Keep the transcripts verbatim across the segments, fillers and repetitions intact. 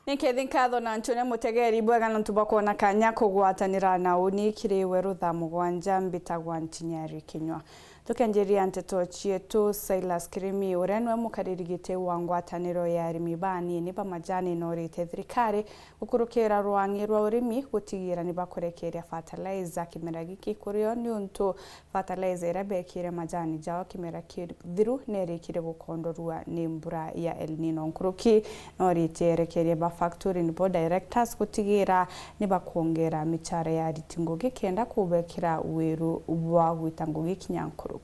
Ni nkethi nkatho na ntuone mutegeri bwega nontu bwa kwona kanya kugwatanira na uni kiri we rutha mugwanja. Mbitagwa Ntinyari Kinyua. Tukianjiria nteto cietu, Silas Kirimi, uria niwe mukariri giti wa ngwataniro ya arimi ba anini ba majani, norite thirikari gukurukira rwang'i rwa urimi gutigira ni bakurekeria fertilizer kimera giki kurio, niuntu fertilizer iria bekire majani jao kimera kithiru nerikire gukondorua ni mbura ya El Nino. Nkuruki norite erekeria ba factory nibo directors gutigira ni bakwongera michara ya ariti ngugi kenda kubekira wiru bwa gwita ngugi kinya nkurukia.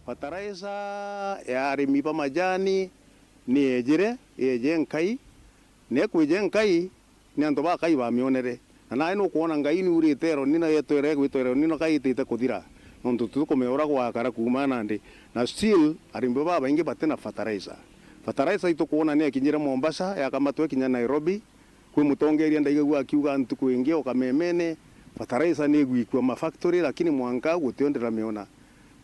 Fertilizer ya arimi ba majani ni ejire, yeje nkai, na ikwije nkai, ni antu ba Kai bamionere. Na nae nukwona Ngai niurite El Nino, yetwere igwitwa El Nino kai itite kuthira, nontu tutikumenya uria gwakara kuuma nandi. Na still, arimi babaingi batina fertilizer. Fertilizer itukwona ni yakinyire Mombasa, yakamatwa ikinya Nairobi. Kwi mutongeria ndaigagua akiuga ntuku ingi o kamemene, fertilizer ni igwikua ma factory, lakini mwanka au guti undi ndamiona.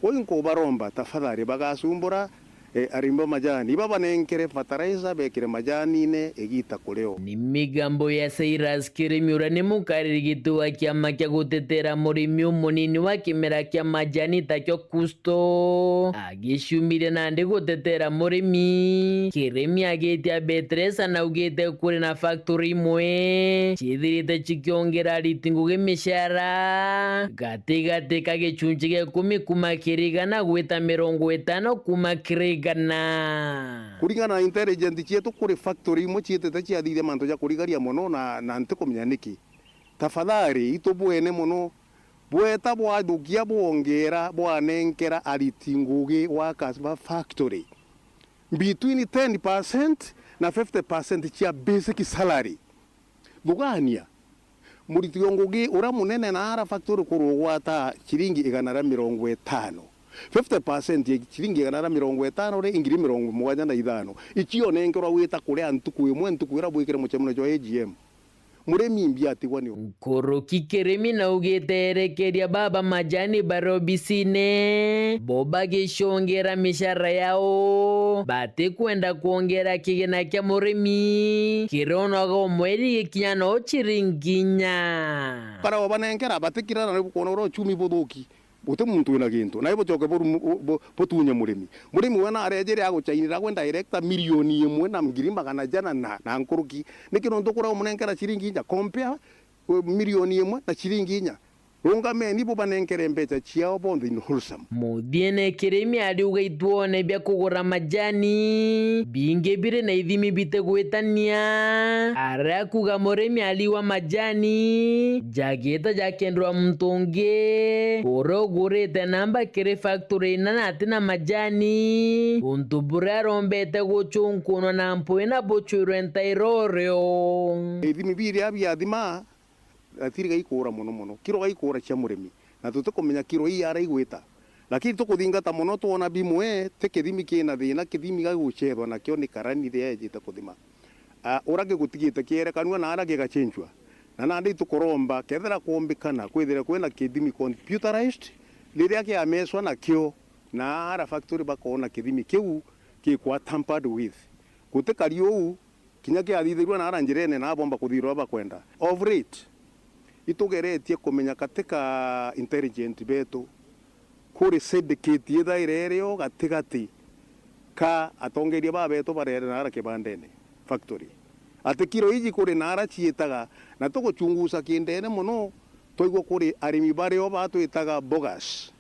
Kwou inkubaromba tafadhali bagacumbura, e, arimi ba majani, ibabanenkere fertilizer bekire majanine igita kurio. Ni migambo ya Cyrus Kirimi uria ni mukariri giti wa kiama kia gutetera murimi umunini wa kimera kia majani takio KUSTO. Agiciumiria nandi gutetera murimi, Kirimi agitia Betresa naugite kuri na factory imwe ciithirite cikiongera ariti ngugi micara gatigati ka gicunci gia ikumi kuuma kiri igana gwita mirongo itano kuuma kiri igana. Kuringana na intelligence cietu, kuri factory imwe ciitite ciathithia mantu ja kurigaria mono, na, na ntikumenya niki. Tafadhali, itubwene mono, bweta bwathukia bwongera bwanenkera ariti ngugi, workers ba factory, between ten percent na fifty percent cia basic salary. Thugania, muriti o ngugi uria munene naara factory kurugwata ciringi igana ria mirongo itano. Fifty percent ya ciringi igana ria mirongo itano ri ingiri mirongo mugwanja na ithano. Icio onenkerwa wita kuria ntuku imwe, ntuku iria bwikire mucemanio jwa A G M. Murimi mbi atigwa ni u? Nkuruki Kirimi naugite erekeria baba majani bari obisine, bo bagicongera micara yao, batikwenda kwongera kigina kia murimi, kiria onaga o mweri gikinya no ciringi inya. Bara wabanenkera, batikira na riu kwona uria uchumi buthuki. Guti muntu wina gintu, na ibucoke buru-, bu-, bu-, butunye murimi. Murimi we narejire agucainira gwe director milioni imwe na ngiri magana jana na, na nkuruki. Niki nontu kuria umunenkera ciringi inya? Compare, we, milioni imwe na ciringi inya. Rungameni bubanenkere mbeca ciao bonthe in wholesome. Muthiene Kirimi ariuga itwone bia kugura majani, bingi biri na ithimi bitigwitania. Aria kuga murimi ariwa majani, jagita jakenderwa muntu ungi, uria ugurite namba kiri factory ina na atina majani, untu buria arombete gucunkunwa na mpwi na bucwirwe ntairo rio. Ithimi biria biathima, gatiri gaikuura mono mono. Kiro gaikuura cia murimi, na tutikumenya kiro ii ara igwita. Lakini tukuthingata mono, twona bimwe ti kithimi kina thina, kithimi gigucethwa nakio ni karani riria ejite kuthima. Ah, uria gigutigite kierekanua na ara gigacenjua. Na nandi itukuromba, kethira kwombikana, kwithire kwina kithimi computerized, riria kiamecwa nakio, na ara factory bakoona kithimi kiu gikwa tampered with. Gutikari uu, kinya kiathithirua naara njirene, na abomba kuthirwa bakwenda. Of late, itugeretie kumenya katika intelligent betu, kuri syndicate ithaire iri o gatigati ka atongeria babetu barere naara kibandene, factory. Ati kiro iji kuri naara ciitaga, na tuguchungusa kindene mono, twaigua kuri arimi bari o batwitaga bogus.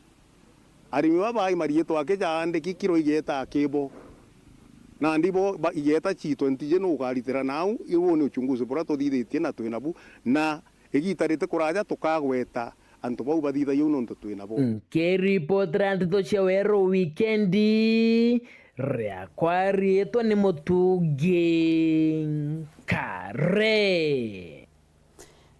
Arimi baba i mariitwa aki jaandiki, kiro igeeta akibo. Nandi bo ba, igeeta ciitwe ntiji nu ukaritira nau, iu ni uchunguzi buria tuthithitie na twi nabu, na igiita riti kuraja tukagweta antu bau bathithagia uu nontu twi nabo. Nkiripotera nteto cia Weru Wikendi, riakwa riitwa ni Mutungi Kare.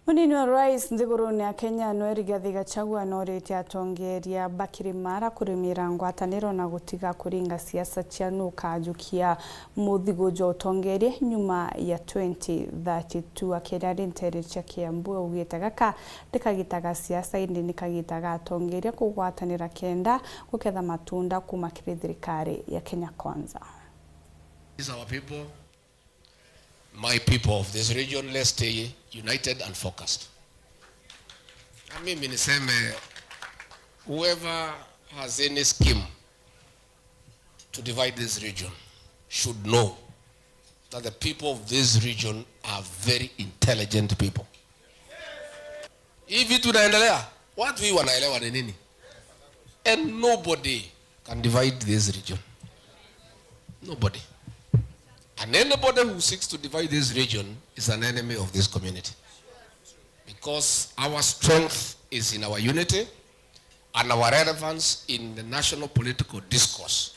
Munini wa Rais nthigurune ya Kenya, niwe Rigathi Gachagua, nooritie atongeria ba Kirimara kurimira ngwataniro na gutiga kuringa siasa cia nu ukaajukia muthigu jwa utongeria nyuma ya twenty thirty-two. Akiaria ari nteere cia Kiambu, augite gaka ti kagita ga siasa, indi ni kagita ga atongeria kugwatanira kenda guketha matunda kuuma kiri thirikari ya Kenya Kwanza. These our people. My people of this region, let's stay united and focused. Na mimi niseme, whoever has any scheme to divide this region should know that the people of this region are very intelligent people. Hii vitu inaendelea, watu hii wanaelewa ni nini? And nobody can divide this region. Nobody. And anybody who seeks to divide this region is an enemy of this community. Because our strength is in our unity and our relevance in the national political discourse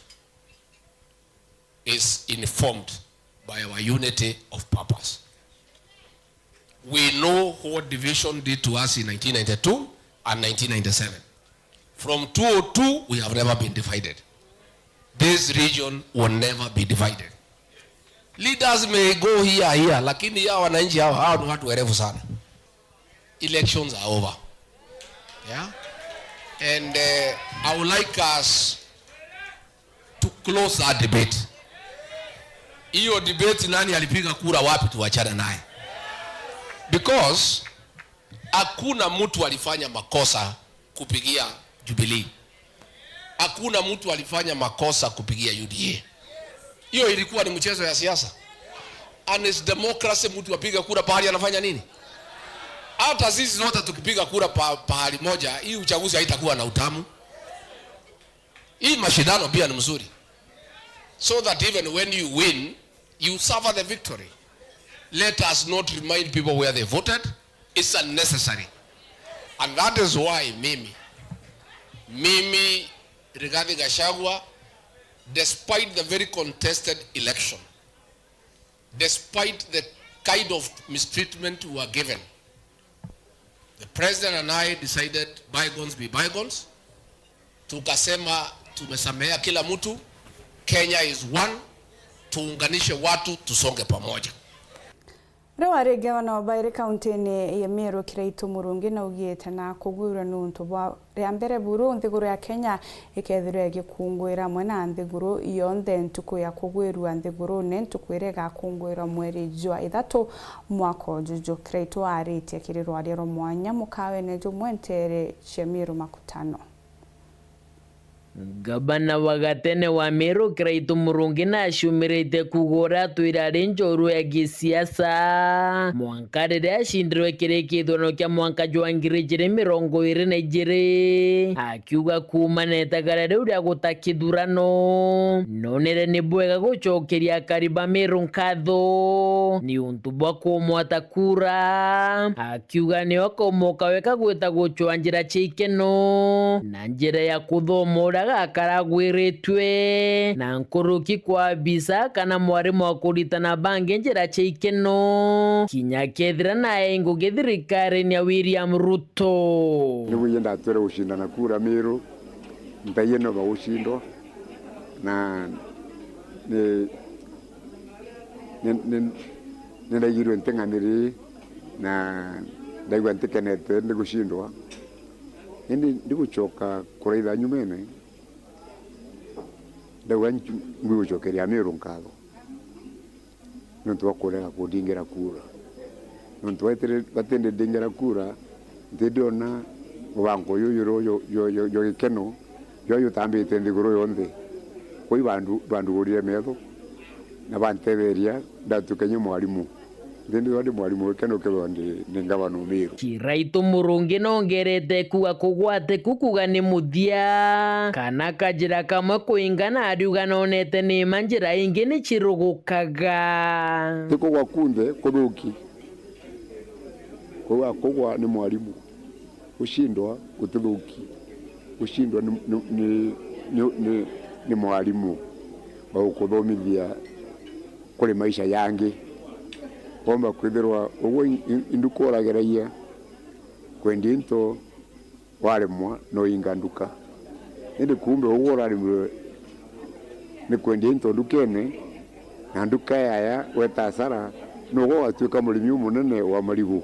is informed by our unity of purpose. We know what division did to us in nineteen ninety-two and nineteen ninety-seven. From two oh two, we have never been divided. This region will never be divided. Leaders may go here, here, lakini hawa wananchi hawa, hawa ni watu werevu sana. Elections are over. Yeah? And, uh, I would like us to close that debate. Hiyo debate, nani alipiga kura wapi, tuachane naye. Because hakuna mtu alifanya makosa kupigia Jubilee. Hakuna mtu alifanya makosa kupigia U D A. Hiyo ilikuwa ni mchezo ya siasa. And it's democracy, mtu apiga kura pahali anafanya nini? Hata sisi zote tukipiga kura pa-, pahali moja, hii uchaguzi haitakuwa na utamu. Hii mashindano pia ni mzuri. So that even when you win, you suffer the victory. Let us not remind people where they voted. It's unnecessary. And that is why mimi, mimi, Rigathi Gachagua, despite the very contested election, despite the kind of mistreatment we were given, the president and I decided bygones be bygones. Tukasema tumesamehea kila mtu. Kenya is one. Tuunganishe watu, tusonge pamoja. Uria wari ngavana wa Bairi kaunti-ini ya Meru, Kiraitu Murungi, naugite na kugwirua niuntu bwa ria mbere buru nthiguru ya Kenya ikethirwa igikunguira amwe na nthiguru yonthe ntuku ya kugwirua nthigurune, ntuku iria igakungwirwa mweri jwa ithatu mwaka ujuju. Kiraitu aaritie kiri rwaria rwa mwanya mukawene jumwe nteere cia Meru Makutano. Ngavana wa gatene wa Meru, Kiraitu Murungi, naciumirite kuuga uria atwire ari njorua ya gisiasa mwanka riria acindirwe kiri kithurano kia mwanka jwa ngiri ijiri mirongo iri na ijiri, akiuga kuuma na itagara riu ria guta kithurano, nonere ni bwega gucokeria akari ba Meru nkatho niuntu bwa kumwata kura. Akiuga nio akaumoka weka gwita gucwa njira cia ikeno, na njira ya kuthoma uria agakara agwiritue, na nkuruki kwa abisa kana mwarimu wa kuritana bangi njira cia ikeno, kinya kethira nae ngugi thirikariine ya William Ruto. Niguo indatwire gucindana kura Meru, ntaie no bagucindwa, na ni, ni, ni, ni ndaigirwe nting'aniri, na ndaigua ntikenete ndigucindwa, indi ndigucoka kuraitha nyumene, ndauga ncu-, ngwigucokeria Meru nkatho niuntu bwa kurega kundingira kura. Niuntu batiri-, batindindingira kura, ntindiona mubango uyu juru jwa, jwa, jwa, jwa gikeno jwa jutambite nthiguru yonthe. Kwou bandu, bandugurire metho na bantetheria ndatuike nye mwarimu. Nthindithwa ndi mwarimu wike nukethwa ndi, ndi ngavana o Meru. Kiraitu Murungi nongerete kuuga kugwate ku kuuga ni muthia, kana kajira kamwe kuinga na ariuga nonete ni ma njira ingi ni cirugukaga. Ti kugwa kunthe kuthuki. Kugwa, kugwa ni mwarimu. Gucindwa gutithuki. Gucindwa ni, ni, ni, ni, ni, ni mwarimu wa gukuthomithia kuri maisha yangi. Womba kwithirwa ugwe i-, i-, induka urageragia kwendia into, waremwa no inga nduka. Indi kumbe ugwe uraremirwe ni kwendia into ndukene, na nduka yaya weta asara, nugwe ugatuika murimi umunene wa marigu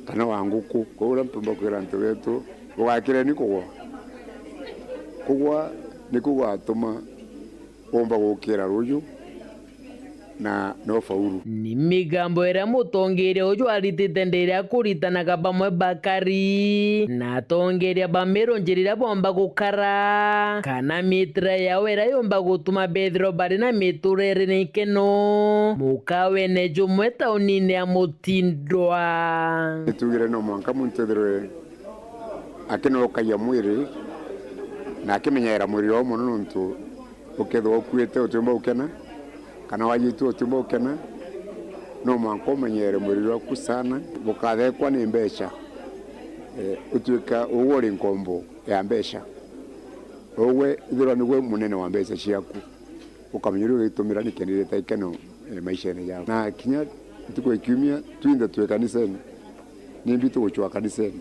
kana wa nguku. Kwou uria mpumba kwira antu betu, bugakireni kugwa. Kugwa ni kugatuma umba gukira ruju, na no faulu. Ni migambo iria mutongeria uju aritite ndiria kuritanaga bamwe bakari na atongeria ba Meru njira iria bomba gukara kana mitira yao iria yomba gutuma bethirwa bari na miturire na ikeno mukawene jumwe taunine ya Mutindwa. Nitugire no mwanka muntu ethirwe akinokagia mwiri na akimenyeera mwiri wao mono, nontu ukethirwa ukuite utiumba gukena, kana wajitua utiumba gukena, no mwanka umenyeere mwiri waku sana. Bukathekwa ni mbeca, eh, utuika ugwe uri nkombo ya mbeca. Ugwe ithirwa nigwe munene wa mbeca ciaku, ukamenya uria ugitumira nikenda ireta ikeno, eh, maishene jaku. Na kinya ntuku ya kiumia, twinthe twi kanisene, nimbi tugucwa kanisene?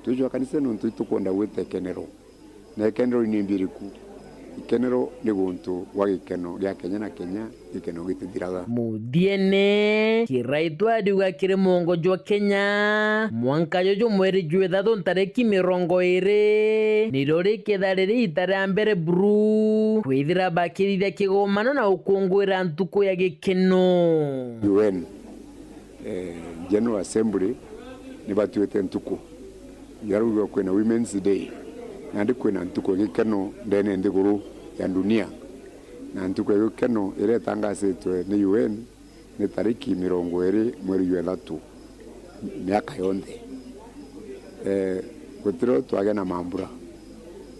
Twicwa kanisene nontu itukwenda gwita ikenero. Na ikenero ni mbi iriku? Ikenero ni guntu gwa gikeno gia kenya na kenya, gikeno gitithiraga. Muthiene, Kiraitu ariuga kiri mwongo jwa Kenya, mwanka juju mweri jwa ithatu ntariki mirongo iri, nirio riketha riri ita ria mbere buru kwithira bakithithia kigomano na gukunguira ntuku ya gikeno. U N, eh, General Assembly nibatuite ntuku. Yarugwa kwina Women's Day, nandi kwina ntuku ya gikeno ndene nthiguru ya dunia. Na ntuku ya gikeno iria itangasitwe ni U N ni tariki mirongo iri mweri jwa ithatu miaka yonthe. Eh, gutirio twagia na mambura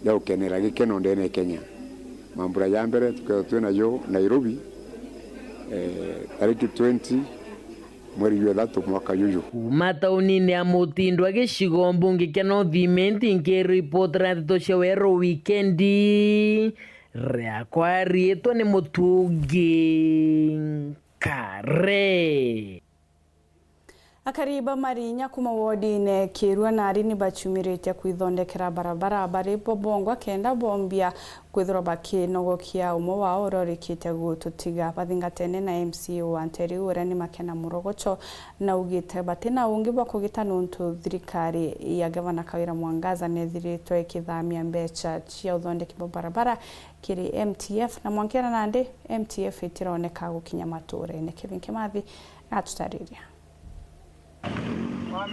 ja gukenera gikeno ndene ya Kenya. Mambura ja mbere tukethirwa twi najo Nairobi, eh, tariki twenty mweri jwa ithatu mwaka juju. Kuuma taunine ya Mutindwa gicigo mbunge kia North Imenti, nkiripotera nteto cia Weru Wikendi, riakwa riitwa ni Mutungi Kare. Akari ba Marinya kuma wodine Kirua nari ni bachumiritie kwithondekera barabara bari bo bongwa kenda bombia kwithirwa bakinogokia umwe wao uria urikite gututiga. Bathingatene na M C A wa Nteriu uria ni Makena Murogocho, na augite batina ungi bwa kugita nontu thirikari ya Gavana Kawira Mwangaza nethiritwe ikithamia mbecha cia uthondeki bwa barabara kiri M T F, na mwankira nandi M T F itironeka gukinya maturene. Kevin Kimathi natutariria.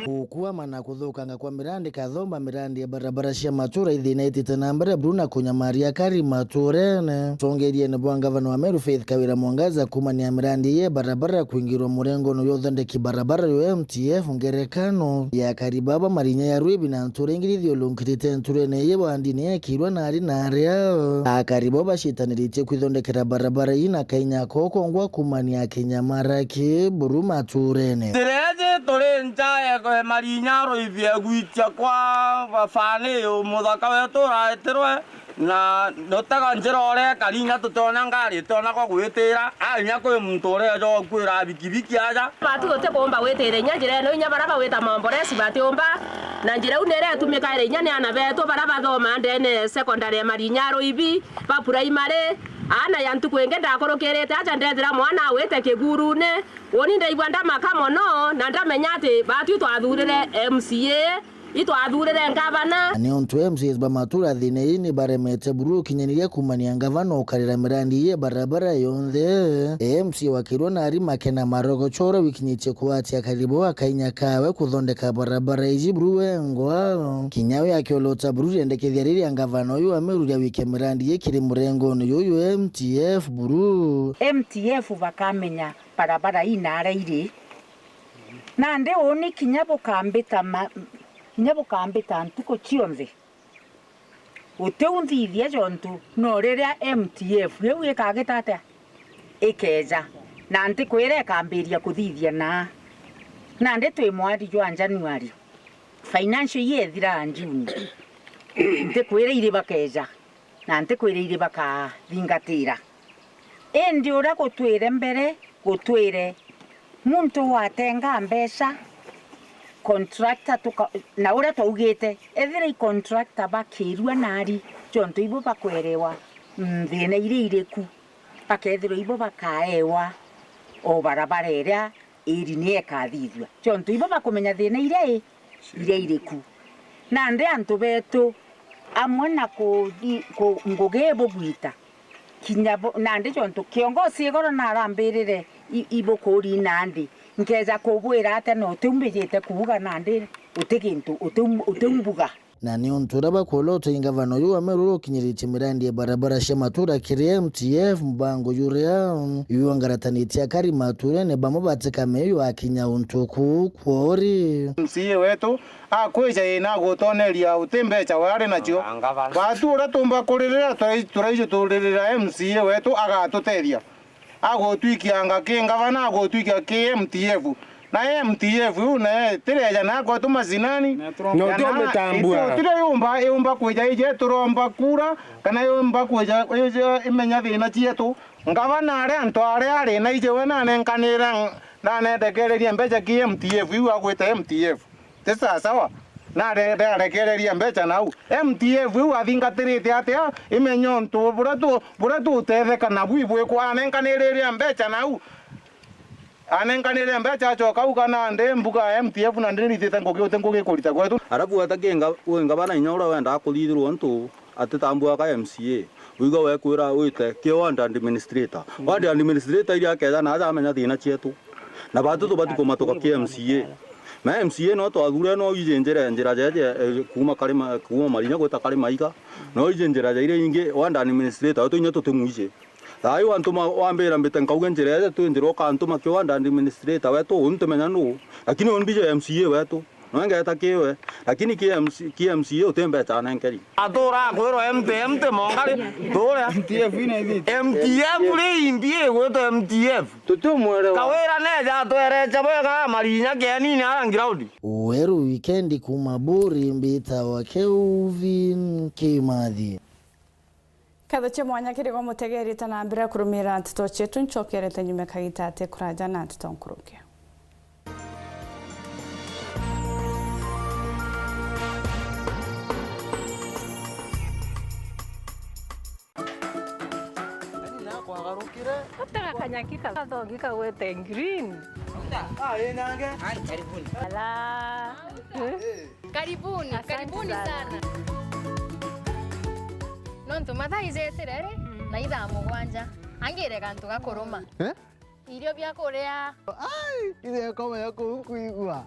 Gukwama na kuthukanga kwa mirandi kathomba mirandi ya barabara cia matura ithina itite na mbere buru na kunyamaria akari maturene. Utongeriene bwa ngavana wa Meru Faith Kawira Mwangaza kumania mirandi ya barabara kwingirwa murengone jwa uthondeki barabara jwa M T F, ngerekano ya akari baba Marinya ya Rwibi na ntura ingi ithiurunkirite nturene ii wandine ya Kirua nari na aria akari bo bacitaniritie kwithondekera barabara ii na kainya ko kongwa kumania kinyamara ki buru maturene. Njira iji turi nja ya Marinya Rwibi egwitia kwa baba ni muthaka wetu uraetirwe, na nutega njira uria ekari inya tutiona ngari itiona kwa gwitira, a inya kwi muntu ureja ukwira bikibiki aja. Batu tuti kuumba gwitira inya njira ino, inya baria bagwita momboresi batiumba, na njira iu niria itumikaira inya ni aana betu baria bathoma ndene secondary ya Marinya Rwibi, ba primary, aana ya ntuku ingi ndakurukirite aja ndethira mwana agwite kigurune, uni ndaigua ndamaka mono, na ndamenya ati batu itwathurire M C A, itwathurire ngavana. Na niuntu M C As ba matura thina ii ni baremete buru ukinyaniria kumania ngavana ukarira mirandi ii ya barabara yonthe, M C A wa Kirua nari Makena Marogocho uria wikinyitie kugwatia akari bo akainya kawe kuthondeka barabara iji buru wengwa. Kinya we akiolota buru riendekethia riria ngavana uyu wa Meru riawike mirandi ii kiri murengone juju M T F buru. M T F bakamenya barabara ii naria iri. Nandi uni kinya bukambita ma-, kinya bukambita ntuku cionthe, utiunthithia jontu no riria M T F iu ikagita atia? Ikeja, na ntikwira ikambiria kuthithia naa. Nandi twi mweri jwa January, financial year ithiraga June, ntikwira iri bakeja. Na ntikwira iri bakathingatira. Indi uria gutwire mbere, gutwire muntu watenga mbeca, contractor tuka-, na uria twaugite, ethira i contractor ba Kirua nari, jontu ibo bakwerewa, mm, thina iria iriku, bakethirwa ibo bakaewa o barabara iria iri ni ikathithua. Jontu ibo bakumenya thina iria i, iria iriku. Nandi antu betu, amwe na kuthi-, ku-, ngugi ibugwita, kinya bo-, nandi jontu kiongosi igoro narambirire i-, ibukuri nandi. Nkeja kubwira atia na utiumbijite kuuga nandi uti gintu, utium-, utiumbuga? Na niuntu uria bakwolotwa i ngavana uyu wa Meru uria ukinyiritie mirandi ya barabara cia matura kiri M T F, mubango juria jwongaratanitie akari maturene bamwe batikame juakinya untu kuu kwori. M C A wetu akwija ina agutoneria uti mbecha we ari nacio. Batu uria tumba kuririra, turai-, turaiji turirira M C A wetu agatutethia. Agutwikia anga ki ngavana, agutwikia ki M T F. Na M T F iu nayo itireja na kwetu macinani. Na tumitambua. Itio tirio yumba, yumba kwija ije turomba kura, kana yumba kwija ije imenya thina cietu. Ngavana aria antu aria ari na ije we nanenkanire, nanendekererie mbecha ki M T F iu agwite M T F. Ti sawa sawa. Nare-, narekereria mbecha nau. M T F iu athingatirite atia? Imenya untu buria tu-, buria tutetheka nabu ibwikwa anenkaniriria mbecha nau. Anenkaniriria mbecha acoka auga nandi mbuga ya M T F nandi nitite ngugi uti ngugi kurita gwetu. Arabu atakinga winga bana inya uria wendaa kuthithirwa untu atitambua ka M C A. Uiga wekwira wite ki ward administrator. Ward administrator iria akeja na aja amenya thina cietu. Na batu tubati kumatuka ki M C A. Na M C A no twathure no ije njira, njira jeje, eh, kuma Karima, kuma Marinya gwita Karimaiga. No ije njira ja iria ingi, ward administrator, wetu inya tutimwije. Thaa iu wantuma wambira mbite nkauge njira eje twi njira ukantuma ki ward administrator wetu, uu ntimenya nuu. Lakini uu mbije M C A wetu. No ngeta kiwe, lakini ki M C, ki M C A uti mbecha anenkeri. Atura akwirwa empty, empty mongari, turia. M T F ina ithite. M T F ri imbi igwitwa M T F. Tutumwelewa. Kawira neja atwerecha bwega Marinya kianini ara ground. Weru wikendi kuma Buri mbitawa Kelvin Kimathi. Nkatho cia mwanya kiri gwe mutegerite na mbere kurumira nteto cietu, ncokerete nyuma kagita ati kuraja na nteto nkuruki. Nani nakwagarukire? Atega kanyaki ka-, gathogi kagwete green. Ah, ĩ nange. Ai, karibuni. Ala. Eh? Karibuni, asante karibuni sana. Sana. Nontu mathaa ijetire ri, mm, na ithaa mugwanja. Angire gantu ga kuruma. Eh? Irio bia kuria. Ai, ithe akomenya kuu kwigua.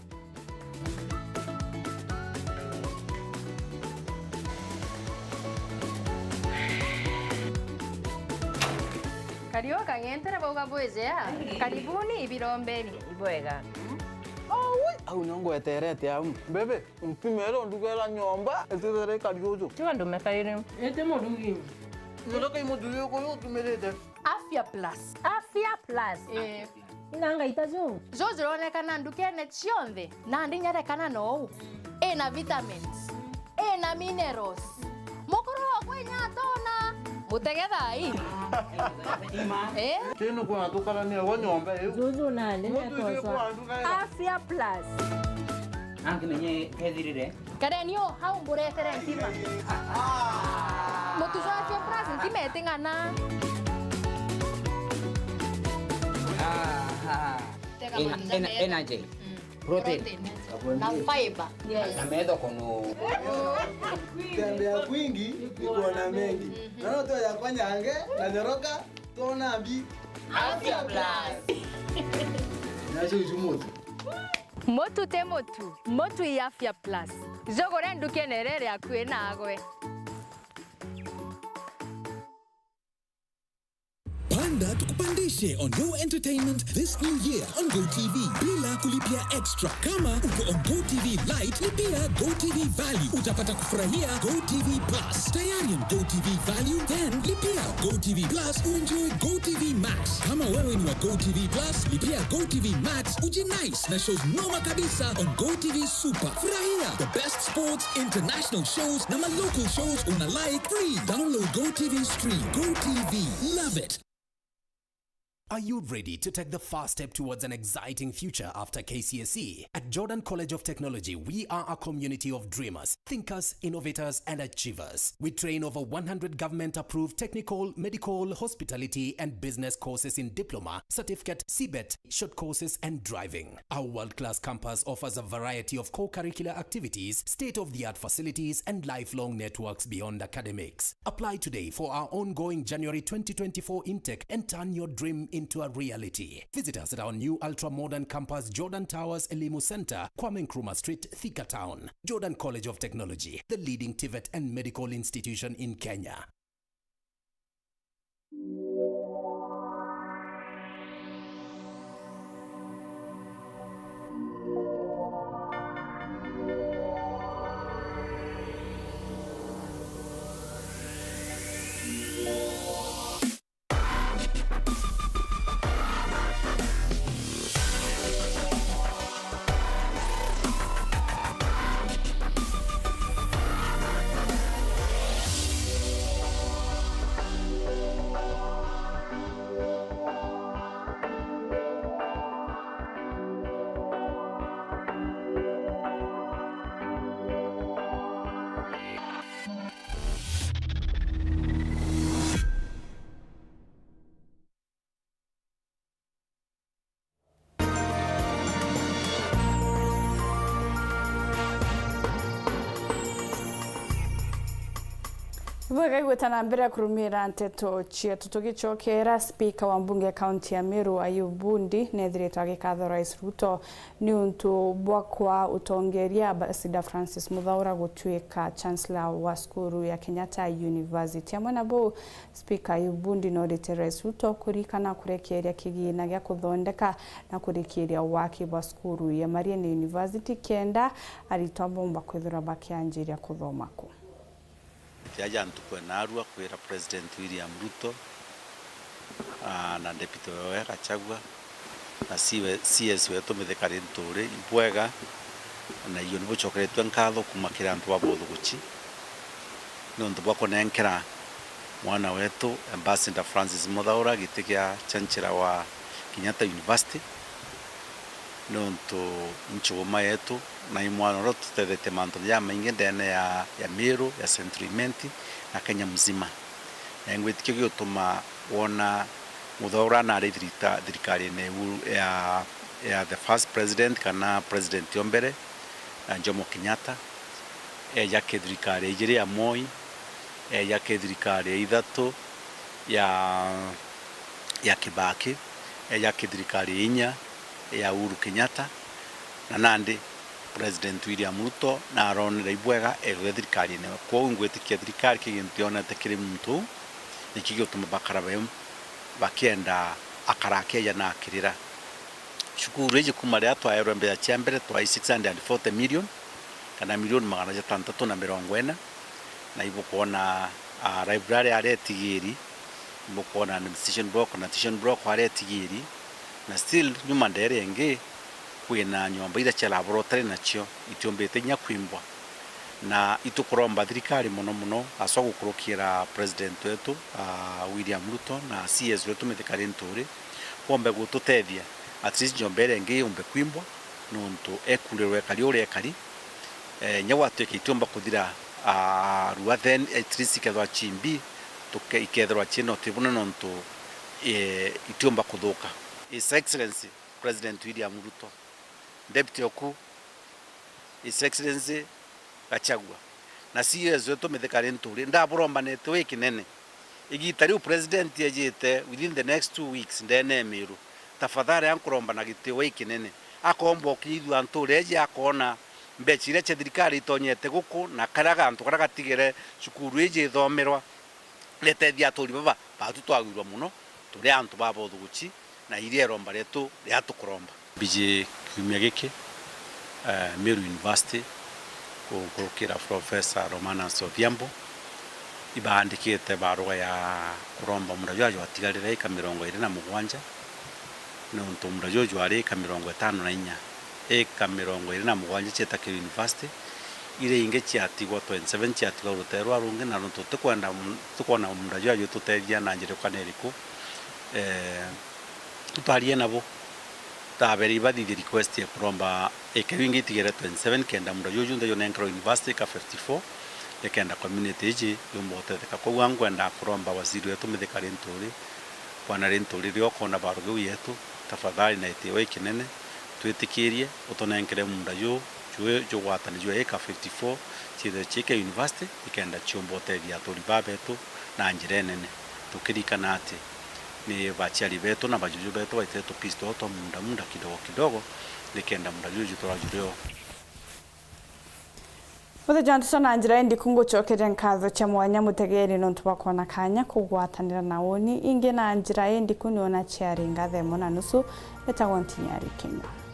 Kariu kang'entere bauga bwijea. Karibuni ibirombeni. Ibwega. Aui, au nio ngweterete au. Mbebe, mpimere undugera nyomba, itithere ikari uju. Tiga ndumekarire. Iti murugi. Nyondo kai muthuri uyu utumirite. Afya Plus. Afya Plus. Eh. Ina ngaita ju. Ju juronekana ndukene cionthe, na ndinyarekana nou. Ina vitamins. Ina minerals. Mukuru okwa inya atona. Mutege thai. Eh? Kinu kwa tukarania gwa nyomba iu. Juju nani. Mutu icio kwa nduga. Afya Plus. Nangi menye kethirire. Kareni o hau mburetere ntima. Mutu jwa Afya Plus ntima iting'ana. Aha. Tega ena, matunda ena, mega. Energy. Mm. Protein. Protein. Na fiber. Yes. Na metho kunu. Tembea kwingi ni kuona mengi. Mhm. Na no tuya kwa nyange na nyoroka tuona mbi. Afya Plus. Nacio icu mutu. Mutu ti mutu, mutu i Afya Plus. Jugure ndukene iria iri akui nagwe. Panda tukupandishe on Go Entertainment this new year on Go T V bila kulipia extra. Kama uko on Go T V Lite, lipia Go T V Value. Utapata kufurahia Go T V Plus. Tayari on Go T V Value? Then lipia Go T V Plus uenjoy Go T V Max. Kama wewe ni wa Go T V Plus, lipia Go T V Max ujinice na shows noma kabisa on Go T V Super. Furahia the best sports, international shows na ma local shows una like free. Download Go T V Stream. Go T V. Love it. Are you ready to take the first step towards an exciting future after K C S E? At Jordan College of Technology, we are a community of dreamers, thinkers, innovators, and achievers. We train over one hundred government-approved technical, medical, hospitality, and business courses in diploma, certificate, C bet, short courses, and driving. Our world-class campus offers a variety of co-curricular activities, state-of-the-art facilities, and lifelong networks beyond academics. Apply today for our ongoing January twenty twenty-four intake and turn your dream into a reality. Visit us at our new ultra-modern campus, Jordan Towers Elimu Center, Kwame Nkrumah Street, Thika Town. Jordan College of Technology, the leading TVET and medical institution in Kenya. Bwega igweta na mbere kurumira nteto cietu. Tugicokera, spika wa mbunge ya kaunti ya Meru, Ayub Bundi, nethirite agikatha Rais Ruto niuntu bwa kwa utongeria Ambassador Francis Muthaura gutuika Chancellor wa cukuru ya Kenyatta University. Amwe na bau, Spika Ayub Bundi norite Rais Ruto kurikana kurekeeria kigina gia kuthondeka na kurikiiria waki bwa cukuru ya Mariene University kenda aritwa bomba kwithirwa bakianjiria kuthoma ku. Jaja ntuku ya naarua kwira President William Ruto, aa, na Deputy wewe Gachagua, na C S wetu Mithika Linturi ibwega, na iyo nibucokeretue nkatho kuuma kiri antu ba bothuguci niuntu bwa kunenkera mwana wetu Ambassador Francis Muthaura giti gia Chancellor wa Kenyatta University, niuntu nchuguma yetu na i mwana uria ututethetie mantune jamaingi ndene ya, ya Meru, ya Central Imenti na Kenya mzima. Na ingwitikio giutuma wona Muthaura nari thirita-, thirikarine ya, ya the first president kana president o mbere, ya Jomo Kenyatta, eja ki thirikari ya ijiri ya Moi, eja ki thirikari ya ithatu ya, ya Kibaki, eja ki thirikari ya inya ya Uhuru Kenyatta, na nandi President William Ruto naronere ibwega eruge thirikarine. Kwou ingwitikia thirikari ki gintu yonete kiri muntu uu, nikio giutuma bakara be bakienda akara akieja na akirira. Cukuru iji kuuma riria twaerwe mbeca cia mbere twai six hundred and forty million, kana milioni magana jatantatu na mirongo ina, na ibukwona, ah, library aria itigiri, ibukwona administration block na tuition block aria itigiri, na still nyuma ndere ingi kwina nyomba iria ciarabora utari nacio itiumbite inya kwimbwa. Na itukuromba thirikari mono mono, aswa gukurukira president wetu, ah, William Ruto na C S wetu Mithika Linturi, bombe gututethia at least nyomba iria ingi yumbe kwimbwa, nontu ekurirwe ekari uria ekari. Eh, inya gwatuika itiumba kuthira, ah, rua, then at least ikethirwa cimbi, tuke-, ikethirwa ciina utibune nontu, eh, itiumba kuthuka. His Excellency President William Ruto, Deputy oku, His Excellency Gachagua, na C S wetu Mithika Linturi, ndaburombanite wi kinene. Igita riu president ejite within the next two weeks ndene ya Meru, tafadhali ankuromba na gitio wi kinene, akomba ukinyithua ntuura iji, akona mbeca iria cia thirikari itonyete guku na karia gantu karia gatigere cukuru iji ithomerwa. Ritethia aturi baba batu twagwirwa mono, turi antu baba uthuguci, na iria iromba rietu ria tukuromba. Mbiji kiumia giki, eh, Meru University, ku-, kurukira Professor Romanus Odhiambo, ibaandikite barua ya kuromba munda jwa jwatigarire ika mirongo iri na mugwanja, nontu munda juju jwari ika mirongo itano na inya. Ika mirongo iri na mugwanja cieta ki university, iria ingi ciatigwa twenty seven ciatigwa rutere rwa rungi, na nontu tutikwenda mu-, tutikwona munda jwa jwitutethia na njira ikana iriku, eh, twarie nabo. Tabere ibathithie request ya kuromba ika iu ingi itigere twenty seven, kenda munda juju junthe junenkerwa university ika fifty four, ikenda community iji yumba gutetheka. Koguo ngwenda kuromba waziri wetu Mithika Linturi, Bwana Linturi, riria ukona barugi uu yetu, tafadhali na itio ikinene, twitikirie utunenkere munda juu, juu jugwatani jwa ika fifty four, ciithire ciike university, ikenda ciumba utethia aturi baa betu na njira inene. Tukirikana ati Ni baciari betu na bajuju betu baitire tupisi twao twa munda munda kidogo kidogo, nikenda munda juju jutura jurio. Muthenya wa ntutu na njira indiku ngucokeria nkatho cia mwanya mutegeri nontu bwa kwona kanya kugwatanira na uni ingi na njira indiku niona ciari ngatha imwe na nusu. Etagwa Ntinyari Kenya.